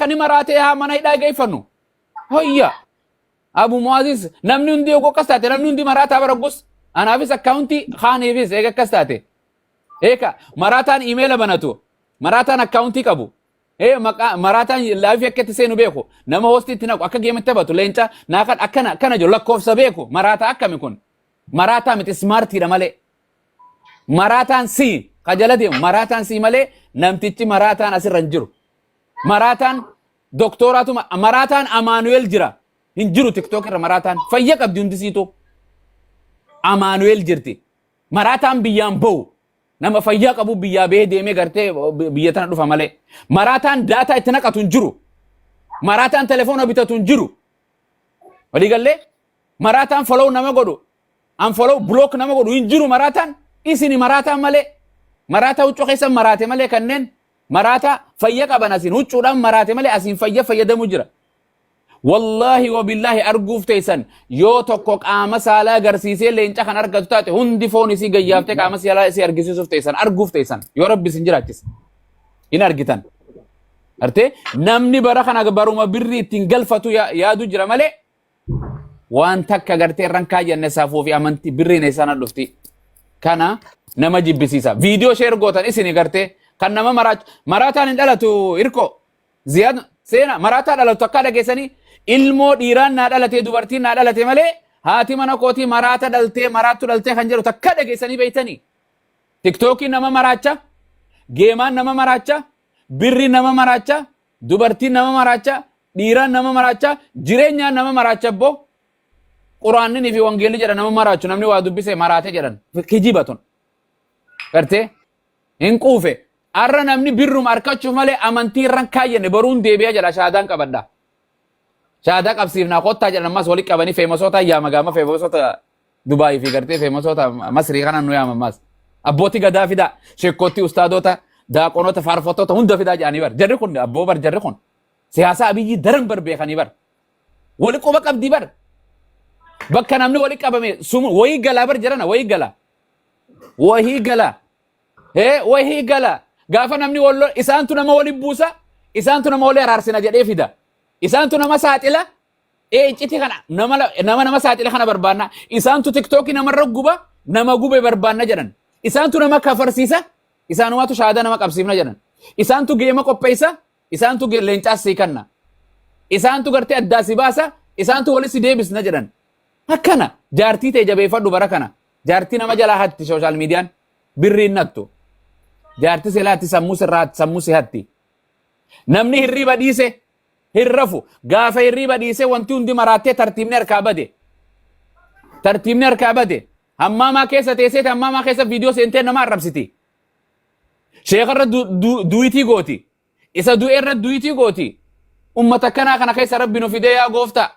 Kan maraatee haa mana hidhaa geeffannu. Hoyya. Abu Mu'aazis namni hundi yoo akkas taate, namni hundi maraataa baraggus anaafis akkaawuntii kaaniifis eega akkas taate. Eeka maraataan imeela banatu, maraataan akkaawuntii qabu. Ee, maqaa maraataan live akka itti seenu beeku, nama host itti naqu, akka game itti taphatu, leenca naakan akkana akkana jiru lakkoofsa beeku, maraataa akkami kun? Maraataa miti, smartiidha malee. Maraataan si kajala deemu maraataan si malee namtichi maraataan asirra hin jiru. Maraataan doktooraatuma, maraataan Amaanu'eel jira hin jiru. TikTok irra maraataan fayya qabdi hundisiitu. Amaanu'eel jirti. Maraataan biyyaan bahu, nama fayyaa qabu biyyaa bahee deemee gartee biyya tana dhufa malee. Maraataan data itti naqatu hin jiru. Maraataan telefoona bitatu hin jiru. Walii gallee, maraataan follow nama godhu, unfollow, block nama godhu hin jiru maraataan. Isini maraataan malee. Maraataa huccuu keessa maraate malee, kanneen maraataa fayya qaban asiin huccuudhaan maraate malee asiin fayya fayyadamu jira. Wallaahi wabillaahi, arguuf teessan, yoo tokko qaama saalaa agarsiisee leenca kan argatu taate, hundi foon isii gayyaaftee qaama saalaa isii argisiisuuf teessan, arguuf teessan, yoo Rabbi isin jiraachise. Hin argitan. Artee namni bara kana baruma birri ittiin galfatu yaadu jira malee waan takka gartee irran kaayyanne safuu fi amantii birriin isaan dhufti. Kana nama jibbisiisa. Viidiyoo share gootan isin gartee kan nama maraataan hin dhalatu hirko. Ziyaad seena maraataa dhalatu akka dhageessanii, ilmoo dhiiraan naa dhalatee, dubartiin naa dhalate malee haati mana kootii maraata dhaltee, maraattu dhaltee kan jedhu takka dhageessanii beeytanii. TikTokiin nama maraacha, gameaan nama maraacha, birriin nama maraacha, dubartiin nama maraacha, dhiiraan nama maraacha, jireenyaan nama maraacha. Abboo, quraanninii fi wangeelli jedha nama maraachu, namni waa dubbise maraate jedhan, kijiba tun. Gartee hin quufe. Har'a namni birruma harkachuuf malee amantii irran kaayyanne. Baruun deebi'a jedha, shaadaan qabadha. Shaadaa qabsiifnaa kottaa jedhan. Ammas walitti qabanii famousoota yaama gaama, famousoota Dubaayii fi gartee famousoota Masrii kanan nu yaama ammas. Abbootii gadaa fidaa, sheekootii, ustaadota, daaqonoota, faarfattoota hunda fidaa jedhanii bar. Jarri kun abboo bar, jarri kun siyaasa Abiyyi daran bar beekanii bar. Wali quba qabdii bar. Bakka namni wali qabame sumu wayii galaa bar, jarana wayii gala. Wayii gala. Hee, wayii gala. Gaafa namni wal isaantu nama wali buusa, isaantu nama wali araarsina jedhee fida. Isaantu nama saaxila. Ee, iccitii kana nama nama nama saaxila kana barbaanna. Isaantu TikTokii namarra guba, nama gube barbaanna jedhan. Isaantu nama kafarsiisa. Isaanumaatu shaadaa nama qabsiifna jedhan. Isaantu game qopheessa. Isaantu leencaas sii kanna. Isaantu gartee addaa si baasa. Isaantu walitti si deebisna jedhan. Akkana jaartii ta'e jabeeffadhu bara kana. Jaartii nama jalaa hatti social mediaan. Birriin nattu. Jaartii si laatti, sammuu sirraa hatti, sammuu si hatti. Namni hirriiba dhiise hin rafu. Gaafa hirriiba dhiise wanti hundi maraattee tartiibni harkaa bade. Tartiibni harkaa bade. Hammaamaa keessa teesseeti, hammaamaa keessa viidiyoo seentee nama arrabsiti. Sheekarra duwitii gooti. Isa du'eerra duwitii gooti. Ummata akkanaa kana keessa Rabbi nu fidee, yaa gooftaa.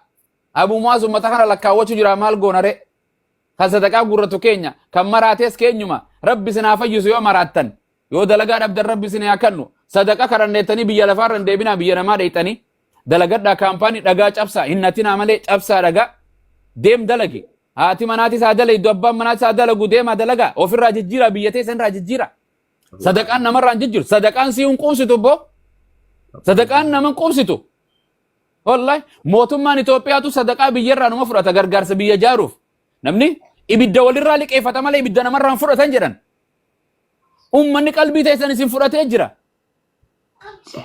Abu Muwaaz ummata kana lakkaawwachuu jira, maal goona ree? Kan sadaqaa guurratu keenya, kan maraates keenyuma. Rabbi isin haa fayyisu yoo maraattan. Yoo dalagaa dhabdan Rabbi isin haa kennu. Sadaqa kadhanneettanii biyya lafaarra hin deebinaa, biyya namaa dheeyxanii. Dalagadhaa, kaampaanii dhagaa cabsaa, hin natinaa malee cabsaa dhagaa. Deem dalagi. Haati manaatis haa dalaydu, abbaan manaatis haa dalagu, deemaa dalagaa. Ofirraa jijjiiraa, biyya teessan irraa jijjiiraa. Sadaqaan namarraa hin jijjiiru. Sadaqaan si hin quubsitu boo. Sadaqaan nama hin quubsitu. Wallahi, mootummaan Itoophiyaatu sadaqaa biyyarraa numa fudhata gargaarsa biyya ijaaruuf. Namni ibidda walirraa liqeeffata malee ibidda namarraa hin fudhatan jedhan. Uummanni qalbii teessan isin fudhatee jira.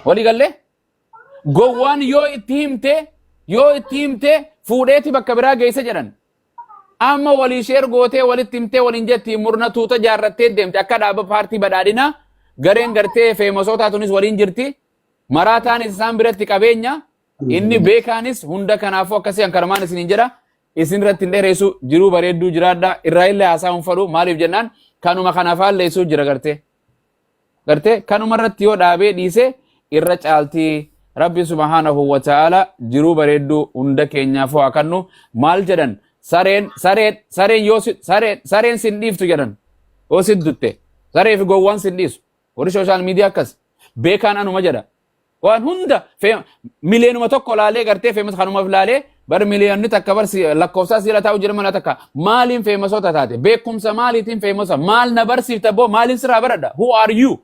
Walii gallee? Gowwaan yoo itti himte fuudheeti bakka biraa geessa jedhan. Amma walii share gootee walitti himtee waliin jetti, murna tuuta jaarrattee deemte akka dhaaba paartii badhaadhinaa, gareen gartee famousootaa tunis waliin jirti. Maraataanis isaan biratti qabeenya. Inni beekaanis hunda, kanaafuu akkasii hankanumaan isiniin jedha. Isin irratti hin dheeressu, jiruu bareedduu jiraadha. Irraa illee haasaa hin fadhu, maaliif jennaan kanuma kana faalleessuu jira gartee. Gartee kanuma irratti yoo dhaabee dhiise irra caaltii. Rabbi subhaanahu wa ta'ala jiruu bareedduu hunda keenyaaf haa kennu. Maal jedhan, sareen sareen sareen yoo sareen sareen sin dhiiftu jedhan, yoo sin dutte saree fi gowwaan sin dhiisu. Warri social media akkas, beekaan anuma jedha. Waan hunda 1 miliyoonuma laalee gartee famous kanumaaf laalee bar, miliyoonni 1 bar lakkoofsaa siira taa'u jira mana takka. Maaliin famousota taate? Beekumsa maaliitiin famousa? Maal na barsiifta boo? Maaliin sirraa baradha? Who are you?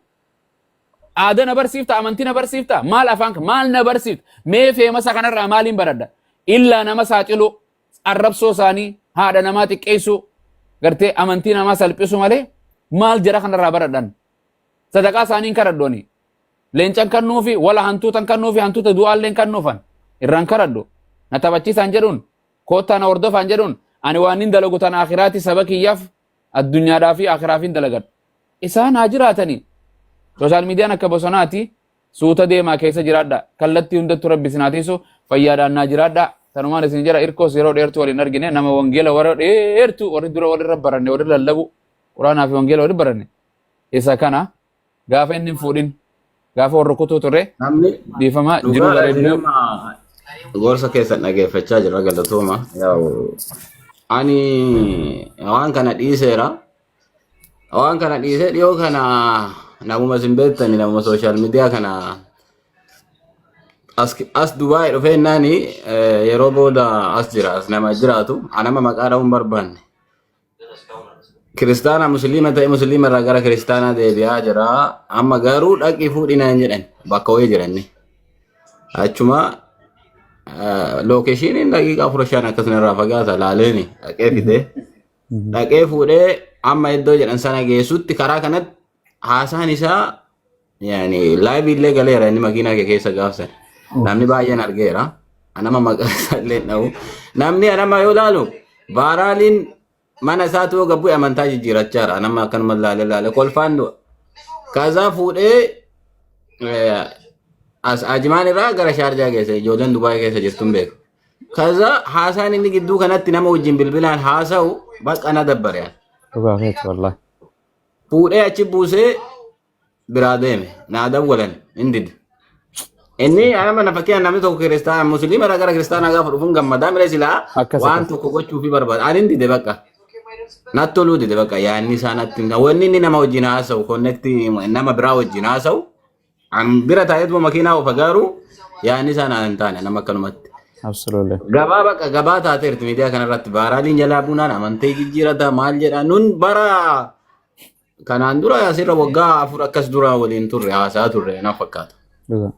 Aadaa na barsiifta, amantii na barsiifta, maal afaan maal na barsiifta? Mee famousa kanarraa maaliin baradha? Illaa nama saaxiluu, arrabsoo isaanii, haadha namaa xiqqeessuu, gartee amantii namaa salphisuu malee maal jara kanarraa baradhan? Sadaqaa isaanii hin kadhadhooni. Leencan kannuufi, wala hantuutan kannuufi, hantuuta du'aallee kannuufan. Irraan kadhadhu. Na taphachiisaan jedhuun, koottaa na hordofaan jedhuun, ani waan hin dalagu tan akhiraatti saba kiyyaaf addunyaadhaa fi akhiraaf hin dalagadhu. Isaan haa jiraatanii. Social mediaan akka bosonaati. Suuta deemaa keessa jiraadha. Kallattii hundattuu Rabbi isin haa tiisu. Fayyaadhaan naa jiraadha. Tanumaan isin jira irkoos yeroo dheertuu waliin argine nama wangeela warra dheertuu warri dura walirra baranne warri lallabu quraanaa fi wangeela warri baranne. Isa kana gaafa inni hin fuudhin gaafa warra kutuu ture Namni dhiifama jiruu dhugaadha bareedduu. nama gorsa keessan dhageeffachaa jira galatooma. Yaa'u ani waan kana dhiiseera. Waan kana dhiisee dhiyoo kana namuma isin beektani namuma social media kana as Dubaay dhufee naani yeroo booda as jira as nama jiraatu anama maqaa dha'uun barbaanne. Kiristaana Musliima ta'e Musliima irraa gara kiristaanaa deebi'aa jira. Amma garuu dhaqii fuudhi naan jedhan bakka wayii jiranni. Achuma locationiin daqiiqaa 4-5 akkasuma irraa fagaata laaleeni dhaqee fidee dhaqee fuudhee amma iddoo jedhan sana geessutti karaa kanatti haasaan isaa yaani live illee galeera inni makiinaa kee keessa gaafsan. Namni baay'een argeera. Anama maqaa isaa illee hin dhahu. Namni anama yoo ilaalu viraliin mana isaatu yoo gabbu'e amantaa jijjiirachaadha. Nama akkanuma laale laale kolfaan du'a. Kazaa fuudhee as Ajimaan irraa gara Shaarjaa geesse ijoolleen Dubaay keessa jirtuun beeku. Kaza haasaan inni gidduu kanatti nama wajjin bilbilaan haasa'u bakka na dabbare. Dhugaa keeti wallahi. Fuudhee achi buusee biraa deeme. Naa dawwalan hin dide. Inni nama na fakkeenya namni tokko kiristaana musliima irraa gara kiristaanaa gaafa dhufuun gammadaa mire silaa Akkas waan akkas. tokko gochuufii barbaada. Ani hin dide bakka. Natti toluu dide bakka yaadni isaa natti hin wanni inni nama wajjin haasa'u connect nama biraa wajjin haasa'u an bira taa'eetuma makiinaa oofa garuu yaadni isaa naa hin taane nama akkanumatti. Absolutely. Gabaa bakka gabaa taateerti miidiyaa kanarratti viraliin jalaa buunaan amantee jijjiirata maal jedha nun bara kanaan dura asirra waggaa 4 akkas dura waliin turre haasaa turre na fakkaata. Dhugaa.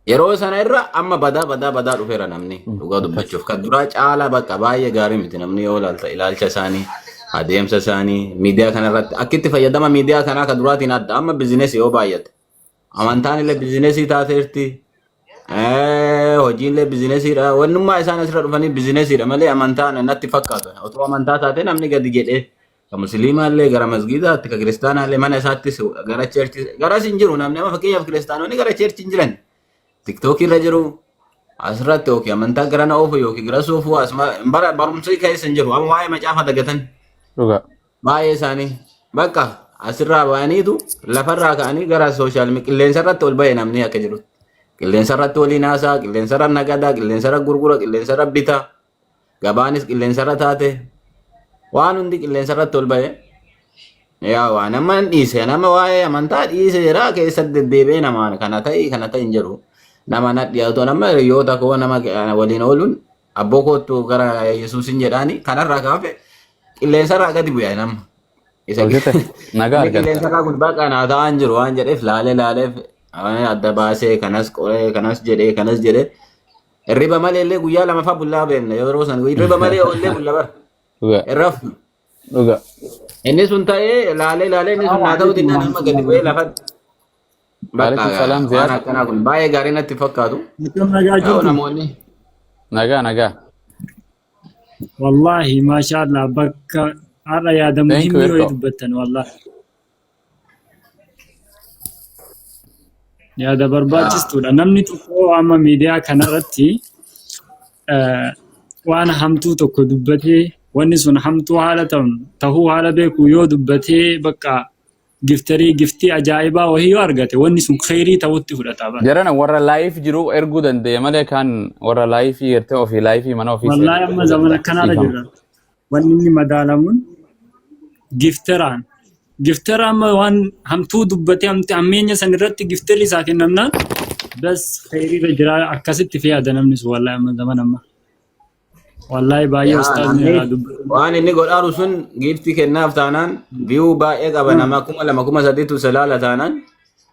Yeroo sana irra amma badaa badaa badaa dhufeera namni dhugaa dubbachuuf kan duraa caalaa bakka baay'ee gaarii miti namni yoo ilaalta ilaalcha isaanii adeemsa isaanii miidiyaa kanarratti akkitti fayyadama miidiyaa kanaa kan duraatiin adda amma businessii yoo baay'ate amantaan illee businessii taateerti. Hojiin illee businessiidha. Wannummaa isaan asirra dhufanii businessiidha malee amantaan natti fakkaatu. Otoo amantaa taate namni gadi jedhee ka musliimaa illee gara masgiidaatti ka kiristaanaa illee mana isaattis gara churchii garas hin jiru namni amma fakkeenyaaf kiristaanonni gara churchii hin jiran. TikTokii irra jiru asirratti yookiin amantaa gara na oofu yookiin gara soofu asuma bara barumsa keessa hin jiru amma waa'ee macaafa dagatan. Dhugaa. Baay'ee isaanii bakka asirraa ba'aniitu lafarraa ka'anii gara social qilleensa irratti ol ba'e namni akka jirutti. Qilleensa irratti waliin haasa'a, qilleensa irra nagadaa, qilleensa irra gurgura, qilleensa irra bita. Gabaanis qilleensa irra taate. Waan hundi qilleensa irratti ol ba'e. Yaa waan amma hin dhiise nama waa'ee amantaa dhiiseera keessatti deddeebi'ee nama kana ta'e kana ta'e hin jedhu. Nama na dhiyaatu nama hiriyoota koo nama waliin ooluun abboo koottu gara Yesuusin jedhaani kanarraa kaafe qilleensarraa gadi bu'e nama. Isa Hojjete nagaa inni argatta. qilleensarraa kun baqa naa ta'an jiru waan jedheef laalee laaleef adda baasee kanas qoree kanas jedhee kanas jedhee hirriba malee illee guyyaa lama fa'aa bullaa beekna yeroo san hirriba malee oollee bulla bara Dhugaa. irraf Dhugaa. inni sun ta'ee laalee laalee inni sun naa ta'uu dinnaan amma gadi bu'ee lafa bakka Waalaikum salaam waan Ziyaad. akkanaa kun baay'ee gaarii natti fakkaatu. Akkam nagaa Yaa'u jirtu? namoonni Nagaa nagaa. Wallaahi maashaallah bakka har'a yaada Thank you muhimmii wayii Irko. dubbattan wallaahi. Yaada yaa barbaachistuudha. Namni tokko amma miidiyaa kanarratti waan hamtuu tokko dubbatee wanni sun hamtuu haala ta'uun tahuu haala beeku yoo dubbatee bakka gifterii giftii ajaa'ibaa wahii yoo argate wanni sun kheyrii ta'utti fudhata bara. Jarana warra live jiru erguu danda'e malee kan warra live gartee ofii live mana ofii Wallaahi seenee amma erguu zamana danda'a. akkanaarra Dhiifama. jirra. Wanni inni madaalamuun gifteraan. Giftera amma waan hamtuu dubbatee hamti hammeenya san irratti gifterri isaa kennamnaan bas kheyriirra jira akkasitti fi yaada namni sun wallaahi amma zamana amma. Wallaahi baay'ee Yaa ustaazni namni irraa dubbatan. waan inni godhaaru sun giiftii kennaaf taanaan view baay'ee qaba nama 2000 3,000tu isa laala taanaan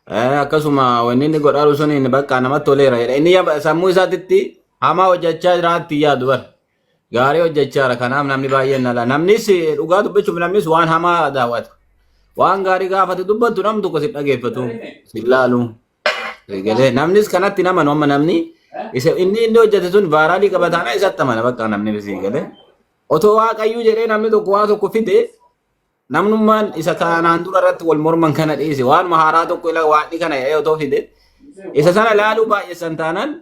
Akkasuma wanni inni godhaaru sun inni bakka namatti toleera jedha. Inni sammuu isaatitti hamaa hojjechaa jiraatti yaadu bara. Gaarii hojjechaa jira. Kanaaf namni baay'een nala. Namnis dhugaa dubbachuuf namnis waan hamaa daawwata. Waan gaarii gaafate dubbattu namni tokko si dhageeffatu, si laalu. Galee namnis kanatti nama amma namni isa inni inni hojjete sun viral qabataana isatti amana bakka namni si galee. Otoo waaqayyuu jedhee namni tokko waa tokko fide, namnummaan isa kanaan dura irratti wal morman kana dhiise, waan haaraa tokko ila waaqni kana jedhee otoo fide, isa sana laaluu baay'essan taanaan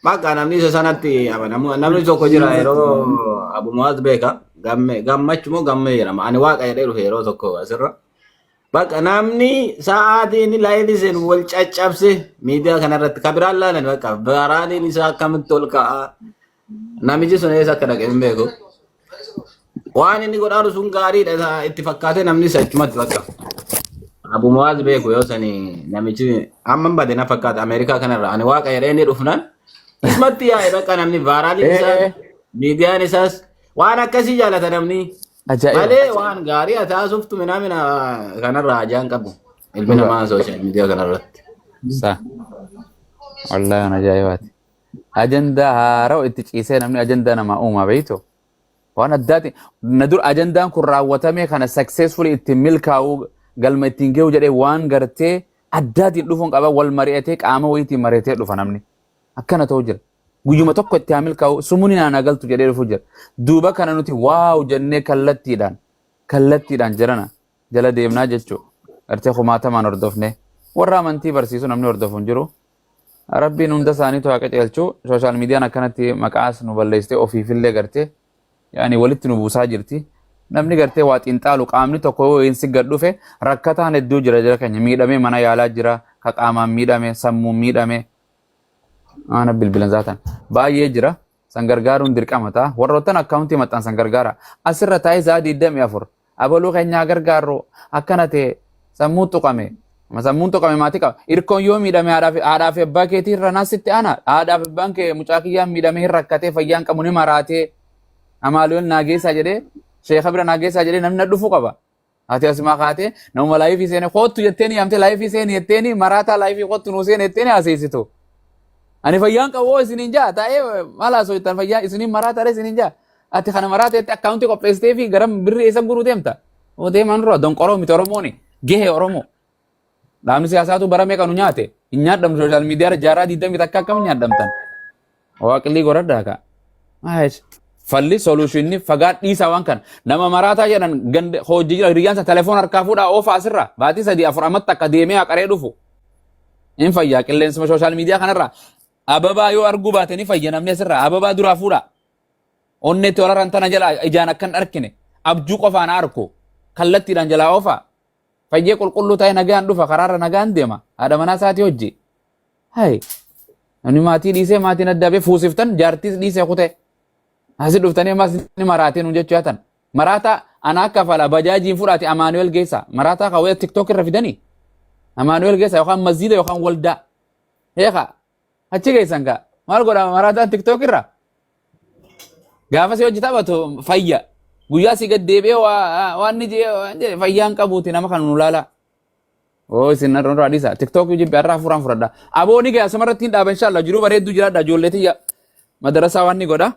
bakka namni isa sanatti amanamu. Namni tokko jira, yeroo Abu Muwaaz beeka, gamme gammachuu moo gammee jedhama, ani waaqa jedhee dhufe yeroo tokko asirra. Bakka namni sa'aatii inni live seenu wal caccabse miidiyaa kanarratti ka biraan laalan, bakka viraliin isaa akkamitti ol ka'a. Namichi sun eessa akka dhaqe hin beeku. Waan inni godhaaru sun gaariidha isa itti fakkaatee namni isa achumatti bakka. Abu Muwaaz beeku yoo sani namichi amma hin bade na fakkaata Ameerikaa kanarra ani waaqa jedhee inni dhufnaan isumatti yaa'e, bakka namni viraliin isaa miidiyaan isaas waan akkasii jaalata namni. Ajaa'iba. Malee waan gaarii ati haasoftu minaamina kanarraa ajaan qabu. Ilmi namaa social media kanarratti. Sa. Wallaahi waan ajaa'ibaati. Ajandaa haarawa itti ciisee namni ajandaa namaa uumaa beektu. Waan addaati. Na dur ajandaan kun raawwatamee kana successfully ittiin milkaa'uu, galma ittiin gahu jedhee waan gartee addaatiin dhufuun qaba, wal mari'atee, qaama wayiitiin mari'atee dhufa namni. Akkana ta'u jira. Guyyuma tokko itti haa milkaa'u, sumuni naan galtu jedhee dhufu jira. Duuba kana nuti wow jennee kallattiidhaan kallattiidhaan jirana jala deemnaa jechuudha. Gartee kumaatamaan hordofne warra amantii barsiisu namni hordofu hin jiru. Rabbiin hunda isaaniitu haa qajeelchu. Social mediaan akkanatti maqaas nu balleessitee ofiifillee gartee yaani walitti nu buusaa jirti. Namni gartee waa xiinxaalu qaamni tokko yoo hin sigga dhufe, rakkataan hedduu jira jira keenya miidhamee mana yaalaa jira, ka qaamaan miidhame, sammuun miidhame, ana bilbilan zaatan baay'ee jira. San gargaaruun dirqama ta'a. Warroottan akkaawuntii maxxansan gargaara. Asirra taa'ee sa'a 24 abaluu keenyaa gargaarru akkana ta'e, sammuu tuqame. Sammuun tuqame maatii qaba. Irkoon yoo miidhame haadhaa fi abbaa keetii irra naasitti ana. Haadhaa fi abbaan kee mucaa kiyyaan miidhame, hin rakkatee, fayyaan qabu, ni maraatee. Amaaliyoon naa geessaa jedhee, sheeka bira naa geessaa jedhee namni na dhufuu qaba. Ati asumaa kaatee namuma live seene kottu jetteeni yaamtee, live seeni jetteeni, maraataa live kottu nuu seene jetteeni haasa'isitu. Ani fayyaan qabu hoo isiniin jaa taa'ee maal haasa'u fayyaa isiniin maraataadha isiniin jaa. Ati kana maraateetti akkaawuntii qopheessitee fi gara birrii eessa guruu deemta? Oo deemaan dura donqoroo miti Oromooni. Gahee Oromoo. Dhaabni siyaasaatu bara meeqa nu nyaate? Hin nyaadhamnu social media irra jaarraa 20 takka akkam nyaadhamtan? Waaqilii godhadhaa kaa. Maayesh. Falli solutionni fagaa dhiisaa waan kana. Nama maraataa jedhan ganda hojii jira, hiriyyaan isaa telefoon harkaa fuudhaa oofa asirraa baatii 3 4 ammatti akka deemee haqaree dhufu. Hin fayyaa qilleensuma social media kanarraa. Ababaa yoo arguu baate ni fayya namni asirraa, ababaa duraa fuudhaa. Onneetti wararan tana jala ijaan akkan argine abjuu qofaan arku kallattiidhaan jalaa oofaa. Fayyee qulqulluu ta'e nagaan dhufa, karaarra nagaan deema, haadha manaa isaatii hojii. Hai. Namni maatii dhiisee, maatiin adda bee fuusiftan, jaartiis dhiisee kutee. Asi dhuftanii ammas ni maraatee nuun jechuu yaatan. Maraataa ana akka fala bajaajiin fudhaate Amaanu'eel geessa. Maraataa kawwee TikTok irra fidanii. Amaanu'eel geessa yookaan masjiida yookaan waldaa. Heeka achi geessan kaa. Maal godhama maraataan TikTok irra? Gaafa si hojii taphatu fayya. Guyyaa si gad deebi'ee waan ni jee waan jedhe fayyaan qabuuti nama kan nu laala. Oo isin narra dhiisa. TikTok jibbi har'a hafuuraan fudhadha. Aboo ni gaya asumarratti hin dhaaba inshallah, jiruu bareedduu jiraadha, ijoollee tiyya. Madarasaa waan ni godha.